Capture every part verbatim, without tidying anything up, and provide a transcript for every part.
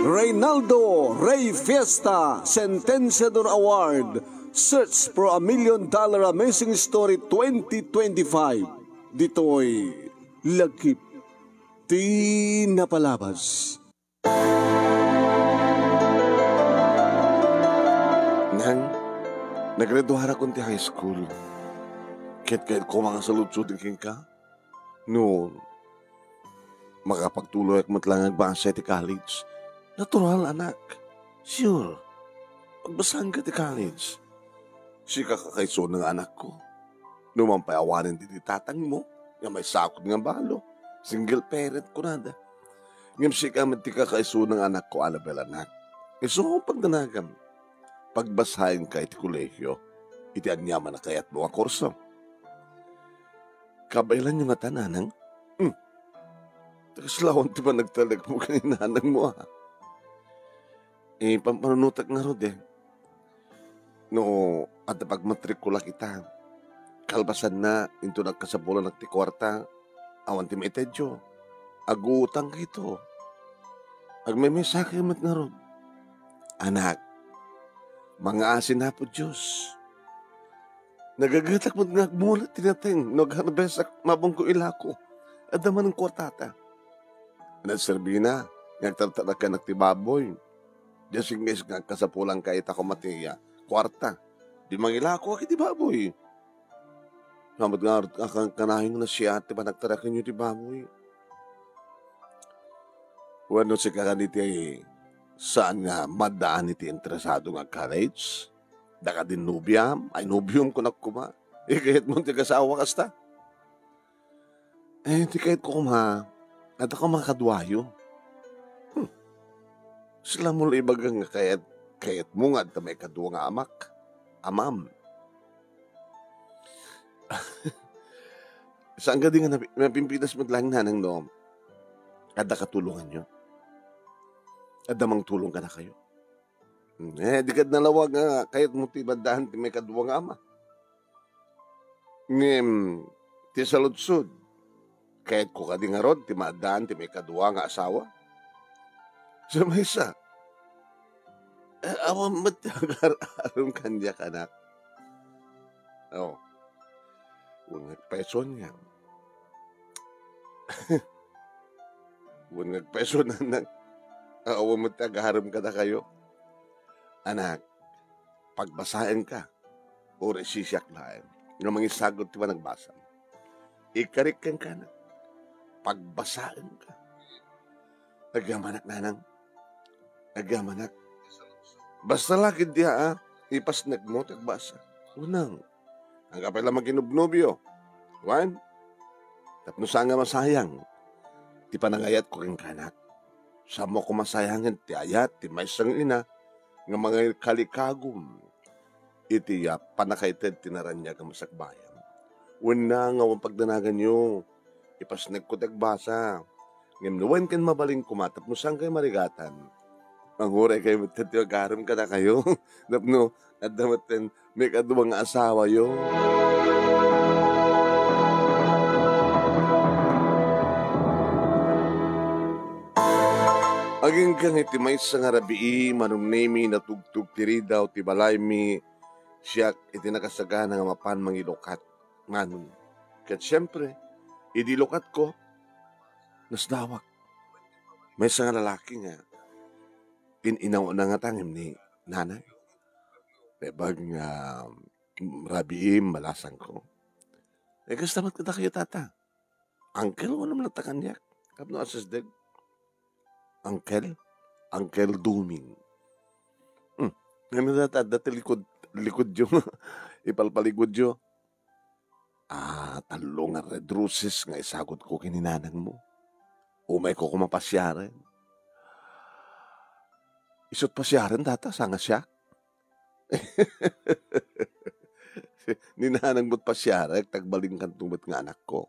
Reynaldo Rey Fiesta Sentenciador Award, Search for a Million Dollar Amazing Story twenty twenty-five. Ditoy Lagip ti Napalabas. Nang, naggraduarakon ti high school. Ket kayatko nga saludsod kenka. No makapagtuloyak met laeng agbasa iti college, natural, anak. Sure, pagbasaanka ti college. Sika kakaisuna nga anakko. Numan pay awanen ditoy tatangmo nga maisakod nga balo, single parent kunada. Ngem sika met ti kakaisuna nga anakko, Annabel, anak. Isu nga pagdanagam, pagbasaenka iti kolehio iti aniaman a kayatmo nga kurso. Kabaelanyo ngata, nanang? Hmm. Kasla awan ti panagtalekmo ken ni nanangmo, a. Eh, pampanunotek ngarud, eh. No adda pagmatrikula kita, kalpasanna, inton agkasapulanak ti kuarta, awan ti maitedyo. Aguutangkayto. Agmaymaysakay met ngarud. Anak, mangaasi ni Apo Dios. Nagagetak met nga agmulat ti nateng no agharbesak mabangko ilako. Adda manen kuartata. Nagserbina nga agtartarakenak ti baboy. Diay singis nga agkasapulanka ita koma ti, ah, kuarta. Di mangilakoak iti baboy. Namat nga arut nga kankanayon nga siya ti panagtarakenyo ti baboy. Wenno sika kadi ti saan nga maddaan iti interesado nga college? Dakadi nobiam, ay nobiom kunak koma. Ikayatmo ti agasawa kasta? Eh, ti kayatko koma, adda koma kaduayo. Hmm. Sila mo la ibaga nga kayat, kayatmo nga adda maikadua nga amak, amam. Saan kadi nga napi-, mapimpitas met laeng, nanang, no adda katulonganyo? Adda mangtulong kadakayo? Hmm, eh, di kad nalawag nga kayatmo ti maddaan ti maikadua nga ama. Ngem, ti saludsod, kayatko kadi ngarud ti maddaan ti maikadua nga asawa? Sa maysa, eh, awan met ti agar-aram kaniak, anak. Oh. Wen nga agpayso nga. Wen nga agpayso, anak. Awan met ti agar-aram kadakayo. Anak, pagbasaenka. Uray sisiak laeng nga mangisagod ti panagbasam. Ikarik kenka, anak. Pagbasaenka. Agyamanak, nanang. Agyamanak. Basta la ketdi a, ipasnekmo ti agbasa. Unang, angka pay la maginobnobio. Wen, tapno saan nga masayang ti panangayatko kenka, anak. Saanmo koma sayangen ti ayat ti maysa nga ina nga mangikalikagum iti, ah, pannakaited ti naraniag a masakbayan. Wenno nga awan pagdanaganyo, ipasnekko ti agbasa. Ngem no wen ken mabalin koma tapno saankayo marigatan, manguray kayo met ti agar-aram kadakayo. Tapno adda met ti maikadua nga asawayo. Agingga iti maysa nga rabii, Manong Nemi, natugtog ti ridaw ti balaymi, siak iti nakasagana nga mapan mangilukat. Nganong ket siempre, idi lukatko, nasdawak. Maysa nga lalaki nga in-inawna nga tangim ni nanay. Naimbag nga, mm, rabii, malasangko. Eh, kasta met kadakayo, tata. Uncle, wenno man latta kaniak. Tapno asasdek. Uncle? Uncle Duming. Hmm. Ngem dayta adda ti likud, likudyo. Ipalpaligudyo. Ah, tallo nga Red Roses nga isagutko ken ni nanangmo. Umayko koma pasiaren. Isu't pasiaren, tata, saan nga siak? Ni nanangmo't pasiarek, ta agbalinkanto met nga anakko.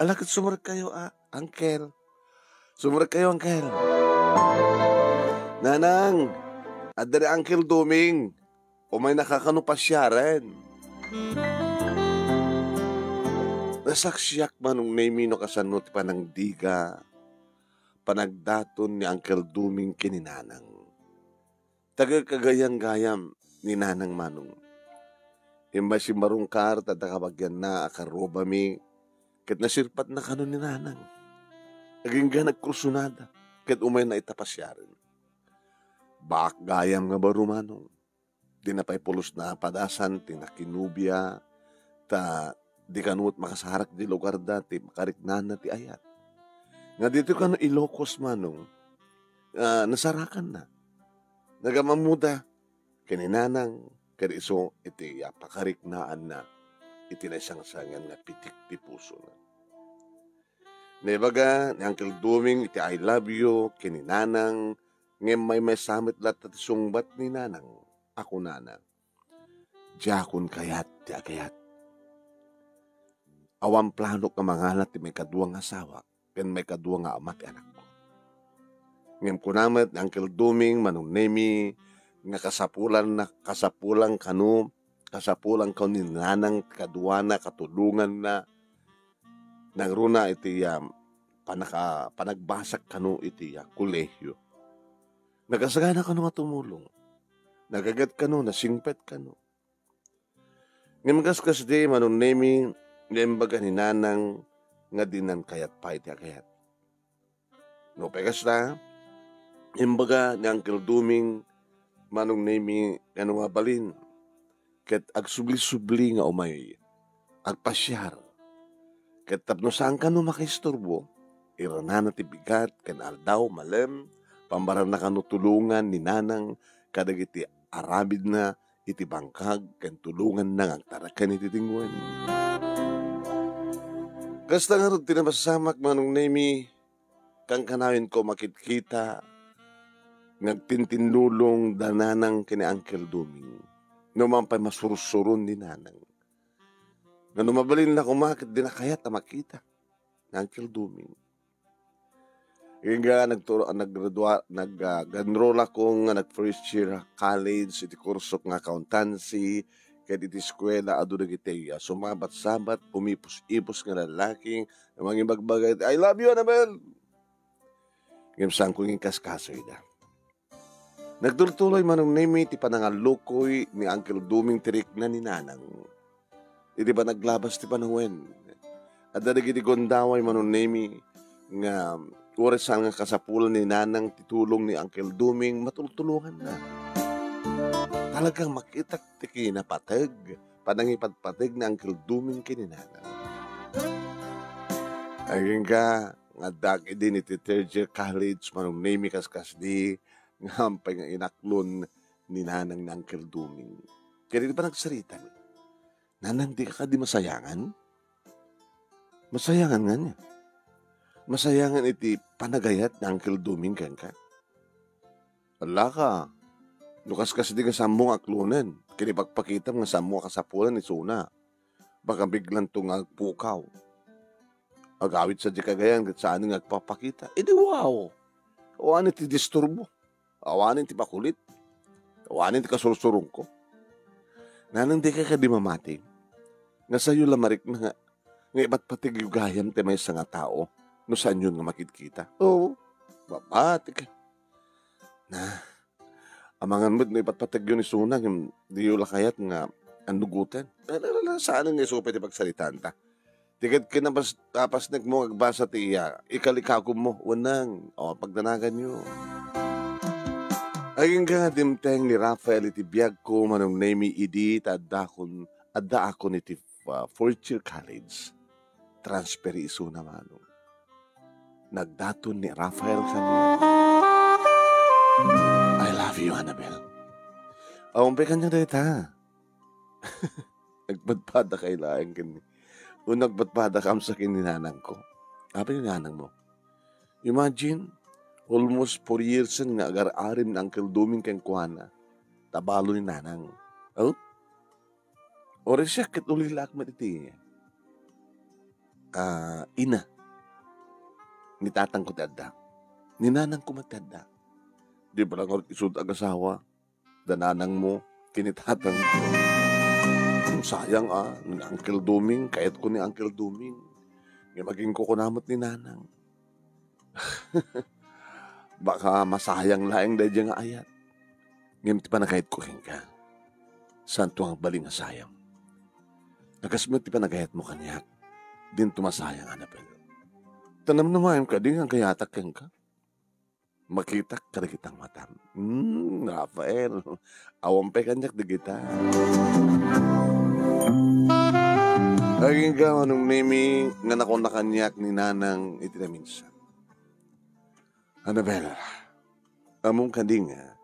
Ala, ket sumrekkayo, a, uncle. Sumrekkayo, uncle. Nanang, adda ni Uncle Duming. Umaynaka kano pasiaren. Saksiak, Manong Nemi, no kasano ti panangdiga, panagdaton ni Uncle Duming ken ni Nanang. Taga Cagayan gayam ni Nanang, Manong. Imbay simmarungkar ta adda kabagianna a karrubami, ket nasirpatna kano ni Nanang. Agingga nagkursunada, ket umayna ita pasiaren. Baak gayam nga baro, Manong. Di na pay pulos napadasan ti nakinubia, ta di kano met makasarak di lugarda ti makariknaanna ti ayat. Nga ditoy kano Ilocos, Manong, ah, nasarakanna. Nagamammoda ken ni Nanang ken isu iti, ah, pakariknaanna iti naisangsangan nga pitik ti pusona. Naibaga ni Uncle Duming iti "I love you" ken ni Nanang, ngem maymaysa met latta ti sungbat ni Nanang a kunana, "Diakon kayat ti agayat. Awan planok nga mangalat ti maikadua nga asawak ken maikadua nga ama ti anakko." Ngem kuna met ni Uncle Duming, Manong Nemi, nga kasapulanna, kasapulan kano, kasapulan kano ni Nanang ti kaduana, katulonganna, nangruna iti, ah, panaka-, panagbasak kano iti, ah, kolehio. Nagasagana kano nga tumulong. Nagaget kano, nasingpet kano. Ngem kaskasdi, Manong Nemi, nga imbaga ni Nanang nga dinan kayat pay ti agayat. Nupay kasta, imbaga ni Uncle Duming, Manong Nemi, nga no mabalin, ket agsubli-subli nga umay agpasiar. Ket tapno saan kano makaisturbo, iranana ti bigat ken aldaw, malem, pambaranna kano tulongan ni Nanang kadagiti aramidna iti bangkag ken tulonganna nga agtaraken iti dingwen. Kasta ngarud ti napasamak, Manong Nemi, kankanayon ko makitkita nga agtintinlulong da Nanang ken ni Uncle Duming. No man pay masursuron ni Nanang. Nga no mabalin la koma ket di na kayat a makita ni Uncle Duming. Agingga nagturo-, nagradua-, nag-, ah, nag-enroll ako nga nag-first year college iti kursok nga accountancy, ket iti eskuela adu dagiti, ah, sumabat-sabat, umipus-ipus nga lalaki, nga mangibagbaga iti, "I love you, Annabel!" Ngem saanko nga inkaskasoyda. Nagtultuloy, Manong Nemi, ti panangallukoy ni Uncle Duming ti rikna ni Nanang. Iti panaglabas ti panawen, adda dagiti gundaway, Manong Nemi, nga uray saan nga kasapulan ni Nanang ti tulong ni Uncle Duming, matultulonganna. Talagang makitak ti kinapateg, panangipatpateg ni Uncle Duming ken ni Nanang. Agingga nga addaak idin iti third year college, Manong Nemi, kaskasdi, nga ampay nga inaklon ni Nanang ni Uncle Duming. Ket iti panagsarita, "Nanang, dika kadi masayangan?" "Masayangan ngani? Masayangan iti panagayat ni Uncle Duming kenka?" "Allaka, no kaskasdi nga saanmo nga aklonen, ken ipakpakitam nga saanmo a kasapulan isuna. Baka biglanto nga agpukaw. Agawid sadiay kagayan ket saan nga agpapakita. Idi wow! Awanen ti disturbo. Awanen ti makulit. Awanen ti kasursurongko. Nanang, dika kadi mamati nga sayo la marikna nga, nga ipatpategyo gayam ti maysa nga tao no saanyon nga makitkita?" "Oo, mabatik." "Na, amangan met no ipatpategyo ni Suna, ngem diyo la kayat nga annugoten?" "Ala, ala, ala, saan nga isu pay ti pagsaritaanta. Ti ket kinapas-, kapasnekmo nga agbasa ti iya, ikalikagummo, wenang, o, pagdanaganyo." Agingga dimteng ni Rafael iti biagko, Manong Nemi, idi ta addakon, addaakon iti, ah, fourth year college. Transfer isuna, Manong. Nagdaton ni Rafael kaniak. "I love you, Annabel." "Awan pay kaniak dayta." "Agpadpadakay laeng ken ni, o, nagpadpadakam sa ken ni nanangko." "Apay ni nanangmo?" "Imagine, almost four years nga agar-arim ni Uncle Duming kenkuana. Ta balo ni nanang." "Oh?" "Uray siak ket ulilak met iti, ah, ina. Ni tatangko ti adda. Ni nanangko met ti adda. Di pay la ngarud isuda agasawa, da nanangmo ken ni tatangko." "Sayang, ah, ni Uncle Duming, kayatko ni Uncle Duming." Ngem aginkukuna met ni Nanang, baka masayang laeng daydiay nga ayat. Ngem ti panagayatko kenka, saanto nga agbalin nga sayang. Nakas met ti panagayatmo kaniak, dinto masayang, Annabel. Ta namnamaem kadi nga agayatak kenka? Makitak kadagita nga matam. Hmm, Rafael, awan pay kaniak dagita. Agingga, Manong Nemi, nga nakuna kaniak ni Nanang iti naminsan. Annabel, ammom kadi nga,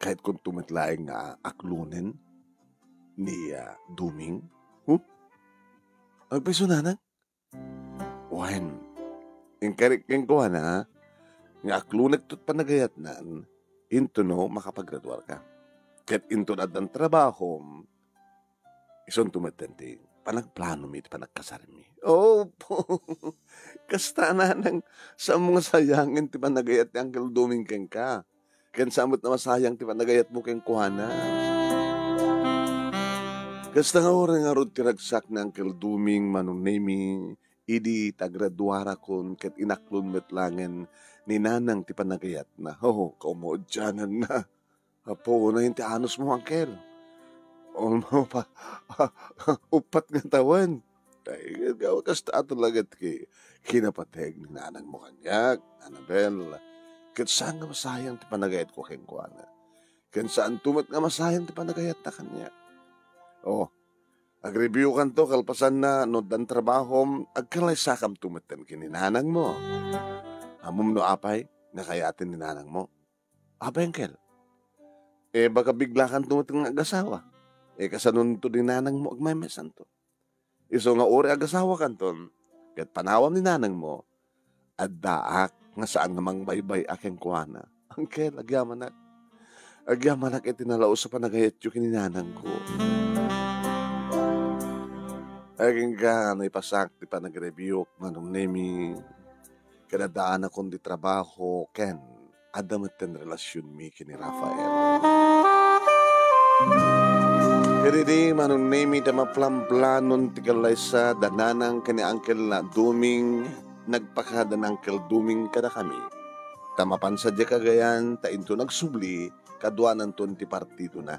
kayatkonto met laeng nga aklonen ni, ah, Doming? Huh? Agpayso, Nanang? Wen, inkarik kenkuana nga aklonekto ti panagayatnan, intono makapagraduarka. Ket inton addan trabahom, isunto metten ti panagplanomi iti panagkasarmi. Oh, kasta, Nanang, saanmo nga sayangen ti panagayat ni Uncle Doming kenka. Ken saan met a masayang ti panagayatmo kenkuana. Kasta nga uray ngarud ti ragsak ni Uncle Doming, Manong Nemi, idi ta agraduarakon ket inaklon met laengen ni Nanang ti panagayatna. Oh, kaumaudiananna. Apo, unayen ti anusmo, Uncle. Umno pa, uppat nga tawen. Ay, gapu kasta, ato laeng ti kinapateg ni Nanangmo kaniak, Annabel. Ket saan nga masayang ti panagayatko kenkuana. Ken saanto met nga masayang ti panagayatna kaniak. Oh, agreviewkanto, kalpasanna, no addan trabahom, agkallaysakanto metten ken ni Nanangmo. Ammom no apay nga kayaten ni Nanangmo? Apay, Uncle? Eh, baka biglakanto met nga agasawa. Eh, kasanonto ni Nanangmo agmaymaysanto? Isu nga uray agasawakanton, ket panawam ni Nanangmo, addaak nga saan nga mangbaybay-a kenkuana. Uncle, agyamanak. Agyamanak iti nalaus a panagayatyo ken ni Nanangko. Agingga, naipasak ti panagreviewk, Manong Nemi. Ket addaanakon ti trabaho ken adda metten relasionmi ken ni Rafael. Ket idi, Manong Nemi, ta maplamplanon ti kallaysa da Nanang ken ni Uncle Doming, nagpakada ni Uncle Doming kadakami. Ta mapan sadiay kagayan, ta inton agsubli, kaduananton ti partidona.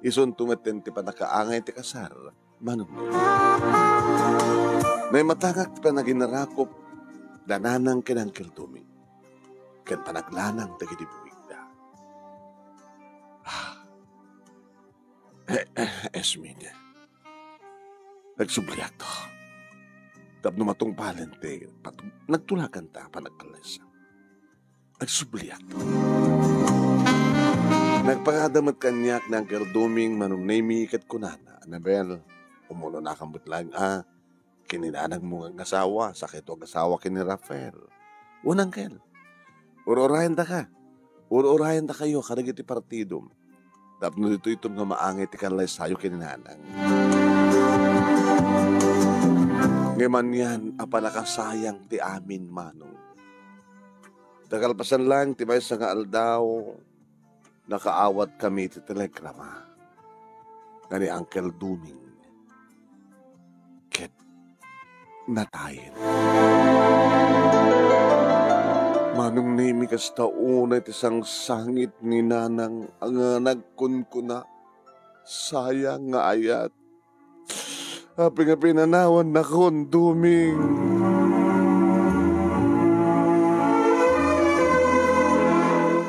Isunto metten ti pannakaangay ti kasar. Manong Nemi. Naimatangak ti panaginnarakop da Nanang ken Uncle Doming, ken panaglanang dagiti buigda. Ah. Esmin, nagsubliakto. Tapno matungpalen ti patug-, nagtulakanta panagkallaysa. Agsubliak. Nagpakada met kaniak ni Uncle Doming, Manong Nemi, ket kunana, "Annabel, umunonakam met laeng a ken ni Nanangmo nga asawa, sakayto agasawa ken ni Rafael. Wen, Uncle, ur-urayendaka. Ur-urayendakayo kadagiti partidom. Tapno ditoyton nga maangay ti kallaysayo ken ni Nanang." Ngem anian a pannakasayang ti amin, Manong. Ta kalpasan laeng ti maysa nga aldaw, nakaawatkami iti telegrama nga ni Uncle Doming ket natayen. Manong Nemi, kasta unay ti sangsangit ni Nanang nga nagkunkuna, "Sayang nga ayat. Apay nga pinanawannakon, Doming?"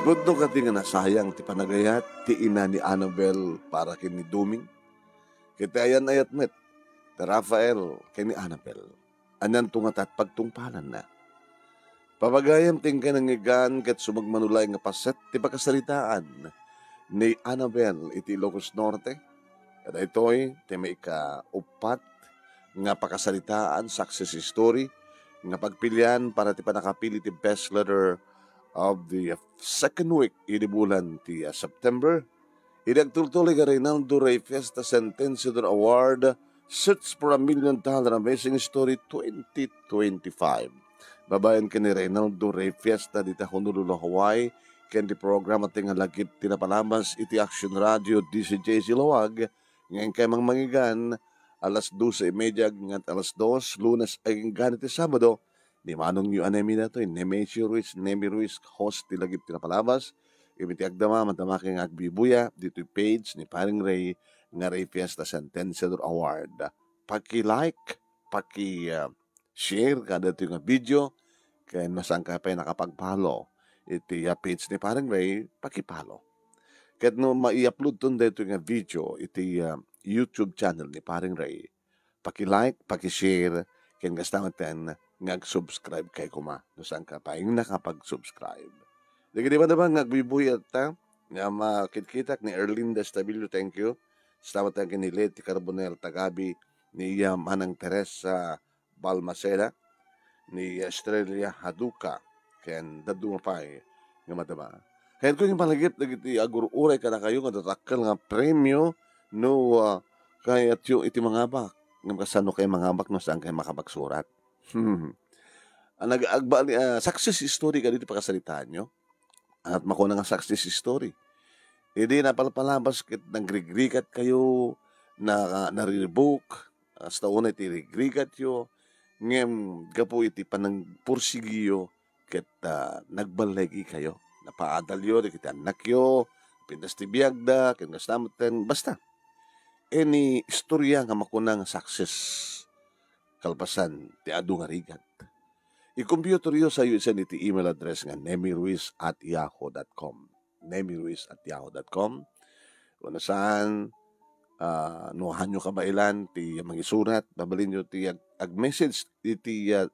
Pudno kadi nga nasayang ti panagayat ti ina ni Annabel para ken ni Doming? Ket ti ayan-ayat met ti Rafael ken ni Annabel. Anianto ngata ti pagtungpalanna? Pabagayam ti inkay nangngegan ket sumagmamano laeng nga paset ti pakasaritaan ni Annabel iti Ilocos Norte. Daytoy ti maikauppat nga pakasaritaan, success story, nga pagpilian para ti pannakapili ti best letter of the second week idi bulan ti, ah, September. Idi agtultuloy nga Reynaldo Rey Fiesta Sentenciador Award, Search for a Million Dollar Amazing Story twenty twenty-five. Babaen ken ni Reynaldo Rey Fiesta dita Honolulu, Hawaii, ken ti programa ti nga lagip ti napalabas iti Action Radio D C J C Laoag, nga inkay mangmangigan, alas dose y media agingga alas dos, Lunes agingga ti Sabado, ni manongyo a Nemi datoy, Nemesio Ruiz, Nemi Ruiz, host ti Lagip ti Napalabas. Iti agdama, madama kay nga agbubuya ditoy page ni Paring Ray nga Ray Fiesta Sentenciador Award. Paki-like, paki, ah, share kadatoy nga video, ken no saanka pay nakapag-follow iti, ah, page ni Paring Ray, paki-follow. Ket no mai-uploadton daytoy nga video iti, ah, YouTube channel ni Paring Ray, paki-like, paki-share, ken kasta met nga ag-subscribe kay koma no saanka pay nakapag-subscribe. Dagiti madama nga agbubuya ta, nga makitkitak ni Erlinda Estabillo, thank you. Kasta met ken ni Leti Carbonel Tagabi, ni, ah, Manang Teresa Balmaceda, ni Estrella Haduka, ken dadduma pay nga madama. Kayatko nga ipanagip dagiti agur-uray kadakayo nga dakkel nga premio no, ah, kayatyo iti mangabak. Ngem kasano kay mangabak no saan kay makapagsurat? Hmm. Ang nag-, agbali-, ah, success story kadagiti pakasaritaanyo. At makuna nga success story. Idi napalpalabas ket nagrigrigat kayo, na, nariribuk, hasta unay ti rigrigatyo, ngem gapu iti panagpursigiyo ket, ah, nagballigi kayo. Napaadalyo dagiti annakyo, pintas ti biagda, ken kasta met ten, basta. Any istorya nga makuna nga success kalpasan ti adu nga rigat. I-computeryo sayo isan iti email address nga nemiruiz at yahoo dot com. Nemiruiz at yahoo dot com. Wenno saan, ah, no haanyo kabaelan ti mangisurat, babalinyo ti ag-, ag-message iti, ah,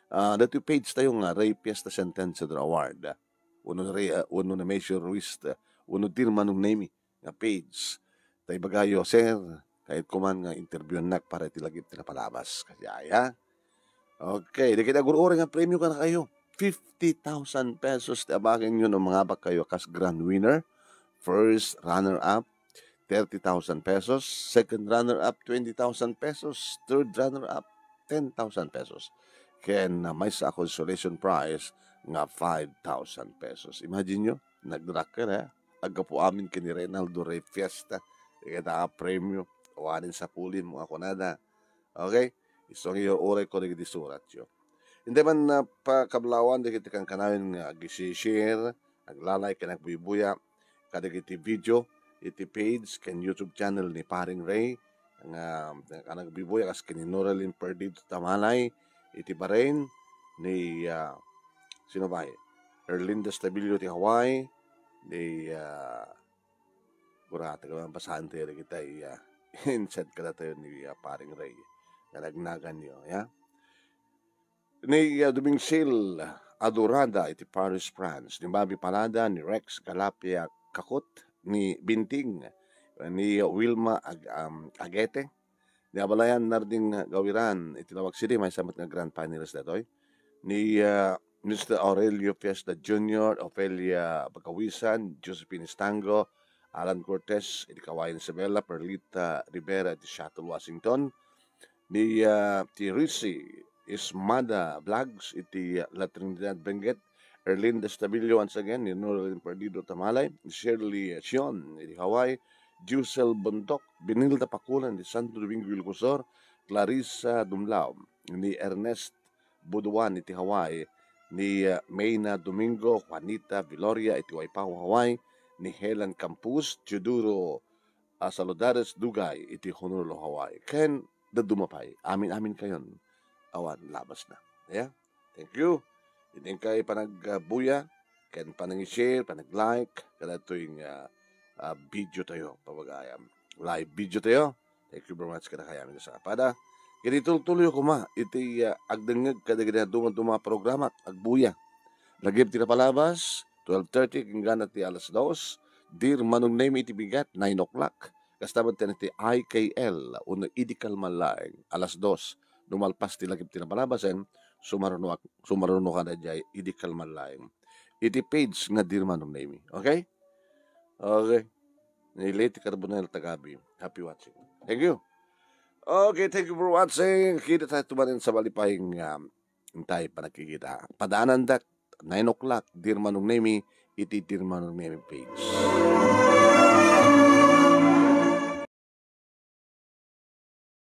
ah, dati page tayo nga Ray Fiesta Sentenciador Award. Wenno Ray, ah, wenno Nemesio Ruiz, ah, wenno Dear Manong Nemi nga page. Ta ibagayo, "Sir, kayatko man nga interviewnak para iti lagip ti napalabas." Kasi aya. Okay, dagiti agur-uray nga premio kadakayo. Fifty thousand pesos ti abakenyo no mangabak kayo kas grand winner. First runner-up, thirty thousand pesos. Second runner-up, twenty thousand pesos. Third runner-up, ten thousand pesos. Ken, ah, maysa a consolation prize nga five thousand pesos. Imagine nyo, nagdrakkel, eh. Aggapu amin ken ni Reynaldo Ray Fiesta. Dagita a premio. Awanen sapulin mo nga kunada. Okay? Isu nga iyo, urayko dagiti suratyo. Hindi man, ah, pakablawan dagiti kankanayon nga ag-share, aglalay ken agbuybuya kadagiti video iti page ken YouTube channel ni Paring Ray nga, nga nagbibuya kas ken ni Noralyn Perdido Tamalay iti Bahrain, ni, ah, sino pay? Erlinda Stabilio ti Hawaii, ni, ah, Gura, taga basahan tayo dagita, iya. Inside kadatayo ni, ah, Paring Ray. Nga nagnagan niyo, ya. Ni, ah, Dumingsil Adorada iti Paris, France. Ni Bobby Palada, ni Rex Galapia Kakot, ni Binting, ni Wilma Ag-, um, Agete, ni Abalayan Narding Gawiran iti Laoag City, maysa met nga grand finalist datoy. Ni, ah, Mister Aurelio Fiesta Junior, Ofelia Bagawisan, Josephine Estango, Alan Cortez iti Kawayan Isabela, Perlita Rivera iti Seattle, Washington, ni, ah, ti Rizzy Ismada Vlogs iti, ah, La Trinidad, Benguet, Erlinda Stabilio once again, ni Norlin Perdido Tamalay, ni Shirley Sion iti Hawaii, Jusel Bontok, Benilda Pakulan iti Santo Domingo, Ilocos Sur, Clarissa Dumlao, ni Ernest Buduan iti Hawaii, ni, ah, Mayna Domingo, Juanita Viloria iti Waipahu, Hawaii, ni Helen Campus, Teodoro, ah, Saludares Dugay iti Honolulu, Hawaii. Ken dadduma pay, amin-amin kayon, awan labasna. Ya? Thank you. Iti kay panagbuya, ken panang-share, panag-like, kadatoy nga, ah, video tayo, pabagayam. Live video tayo. Thank you very much, kadakayamin sa kapada. Iti tultuloy koma, iti, ah, agdengngeg kadagiti dumaduma a programa, agbuya. Lagip ti napalabas, twelve thirty, kinggana ti alas dos. Dear Manong Nemi iti bigat, nine o'clock. Kasta met iti I K L, uno idi kalmallaeng, alas dos. Dumalpas ti lagip ti napalabasen, sumaruno ak-, sumaruno ka na jay idi kalmallaeng. Iti page nga Dear Manong Nemi. Okay? Okay. Ni Leti Carbonell Tagabi. Happy watching. Thank you. Okay, thank you for watching. Kita tayo tumanin sa bali pa yung, um, intay panagkikita. Padaanan dak, nine o'clock, Dear Manong Nemi, iti Dear Manong Nemi page.